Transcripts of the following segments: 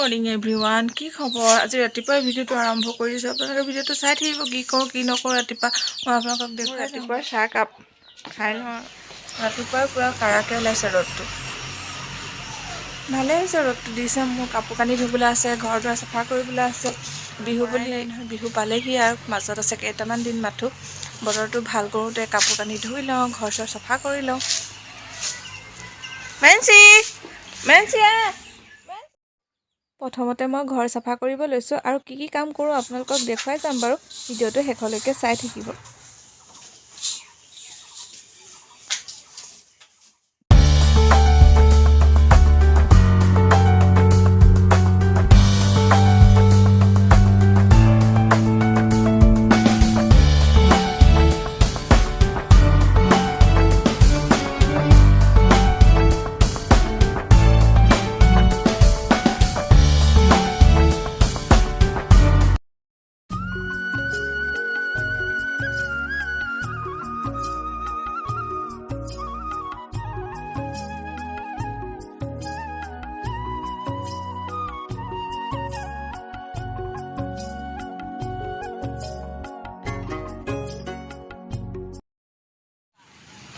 Morning everyone, কি খবৰ? আজি ৰাতিপুৱাই ভিডিঅ'টো আৰম্ভ কৰিছোঁ। আপোনালোকে ভিডিঅ'টো চাই থাকিব। কি কৰোঁ, কি নকৰোঁ, ৰাতিপুৱা মই আপোনালোকক দেখুৱাই। ৰাতিপুৱা চাহ কাপ খাই লওঁ। ৰাতিপুৱাই পূৰা কাৰাকৈ ওলাইছে ৰ'দটো। ভালেই হৈছে, ৰ'দটো দিছে। মোৰ কাপোৰ কানি ধুবলৈ আছে, ঘৰ দুৱাৰ চাফা কৰিবলৈ আছে। বিহু বুলি নহয়, বিহু পালেহি আৰু মাজত আছে কেইটামান দিন মাথো। বতৰটো ভাল কৰোঁতে কাপোৰ কানি ধুই লওঁ, ঘৰ চৰ চাফা কৰি লওঁ। মেনচি, মেনচি, আহ! প্ৰথমতে মই ঘৰ চাফা কৰিব লৈছোঁ আৰু কি কি কাম কৰোঁ আপোনালোকক দেখুৱাই যাম বাৰু। ভিডিঅ'টো শেষলৈকে চাই থাকিব।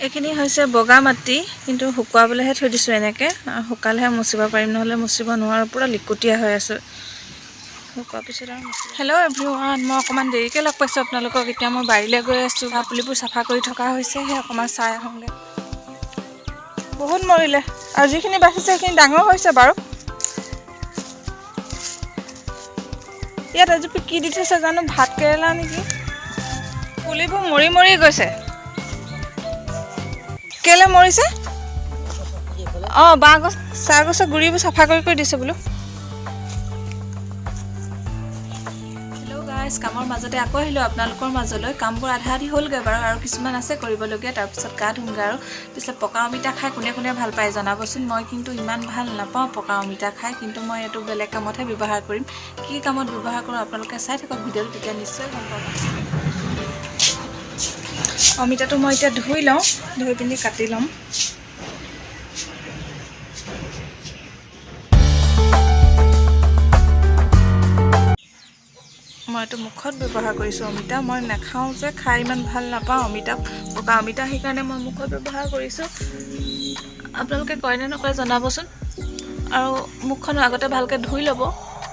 এইখিনি হৈছে বগা মাটি, কিন্তু শুকুৱাবলৈহে থৈ দিছোঁ এনেকৈ। শুকালেহে মুচিব পাৰিম, নহ'লে মুচিব নোৱাৰোঁ। পূৰা লিকুটীয়া হৈ আছে। শুকোৱাৰ পিছত আৰু। হেল্ল' এভৰিৱান, মই অকণমান দেৰিকৈ লগ পাইছোঁ আপোনালোকক। এতিয়া মই বাৰীলৈ গৈ আছোঁ। পুলিবোৰ চাফা কৰি থকা হৈছে, সেই অকণমান চাই আহোঁগৈ। বহুত মৰিলে আৰু যিখিনি বাচিছে সেইখিনি ডাঙৰ হৈছে বাৰু। ইয়াত এজোপি কি দি থৈছে জানো, ভাত কেৰেলা নেকি? পুলিবোৰ মৰি মৰি গৈছে। কেলে মৰিছে? অঁ, বাঁহ গছ, চাহ গছৰ গুৰিবোৰ চাফা কৰি কৰি দিছে বোলো। হেল্ল' গাইজ, কামৰ মাজতে আকৌ আহিলোঁ আপোনালোকৰ মাজলৈ। কামবোৰ আধা আধি হ'লগৈ বাৰু, আৰু কিছুমান আছে কৰিবলগীয়া। তাৰপিছত গা ধুমগৈ। আৰু পিছত পকা অমিতা খাই কোনে কোনে ভাল পায় জনাবচোন। মই কিন্তু ইমান ভাল নাপাওঁ পকা অমিতা খাই, কিন্তু মই এইটো বেলেগ কামতহে ব্যৱহাৰ কৰিম। কি কামত ব্যৱহাৰ কৰোঁ আপোনালোকে চাই থাকক ভিডিঅ'টো, তেতিয়া নিশ্চয় গম পাব। অমিতাটো মই এতিয়া ধুই লওঁ, ধুই পিনি কাটি ল'ম। মই এইটো মুখত ব্যৱহাৰ কৰিছোঁ। অমিতা মই নাখাওঁ যে, খাই ইমান ভাল নাপাওঁ অমিতা, পকা অমিতা, সেইকাৰণে মই মুখত ব্যৱহাৰ কৰিছোঁ। আপোনালোকে কয় নে নকয় জনাবচোন। আৰু মুখখন আগতে ভালকৈ ধুই ল'ব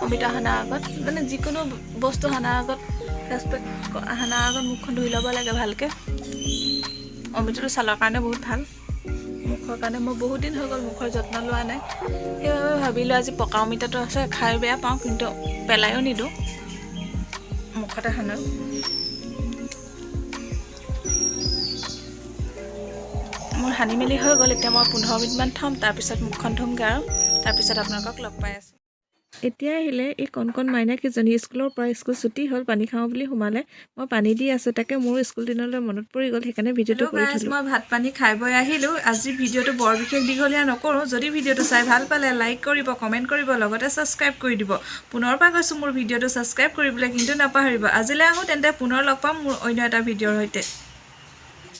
অমিতা সানাৰ আগত, মানে যিকোনো বস্তু সানাৰ আগত, ফেচ পেক সানাৰ আগত মুখখন ধুই ল'ব লাগে ভালকৈ। অমিতাটো ছালৰ কাৰণে বহুত ভাল, মুখৰ কাৰণে। মই বহুত দিন হৈ গ'ল মুখৰ যত্ন লোৱা নাই, সেইবাবে ভাবিলোঁ আজি পকা অমিতাটো আছে, খাই বেয়া পাওঁ কিন্তু পেলাইও নিদিওঁ, মুখতে সানো। মোৰ সানি মেলি হৈ গ'ল। এতিয়া মই 15 মিনিটমান থ'ম, তাৰপিছত মুখখন ধুমগৈ আৰু তাৰপিছত আপোনালোকক লগ পাই আছোঁ। এতিয়া আহিলে এই কণ কণ মাইনাকেইজনী স্কুলৰ পৰা। স্কুল ছুটি হ'ল, পানী খাওঁ বুলি সোমালে। মই পানী দি আছোঁ। তাকে মোৰ স্কুল দিনলৈ মনত পৰি গ'ল, সেইকাৰণে ভিডিঅ'টো কৰি থ'লোঁ। মই ভাত পানী খাই বৈ আহিলোঁ। আজি ভিডিঅ'টো বৰ বিশেষ দীঘলীয়া নকৰোঁ। যদি ভিডিঅ'টো চাই ভাল পালে লাইক কৰিব, কমেণ্ট কৰিব, লগতে ছাবস্ক্ৰাইব কৰি দিব। পুনৰবাৰ কৈছোঁ, মোৰ ভিডিঅ'টো ছাবস্ক্ৰাইব কৰিবলৈ কিন্তু নাপাহৰিব। আজিলৈ আহোঁ তেন্তে, পুনৰ লগ পাম মোৰ অন্য এটা ভিডিঅ'ৰ সৈতে।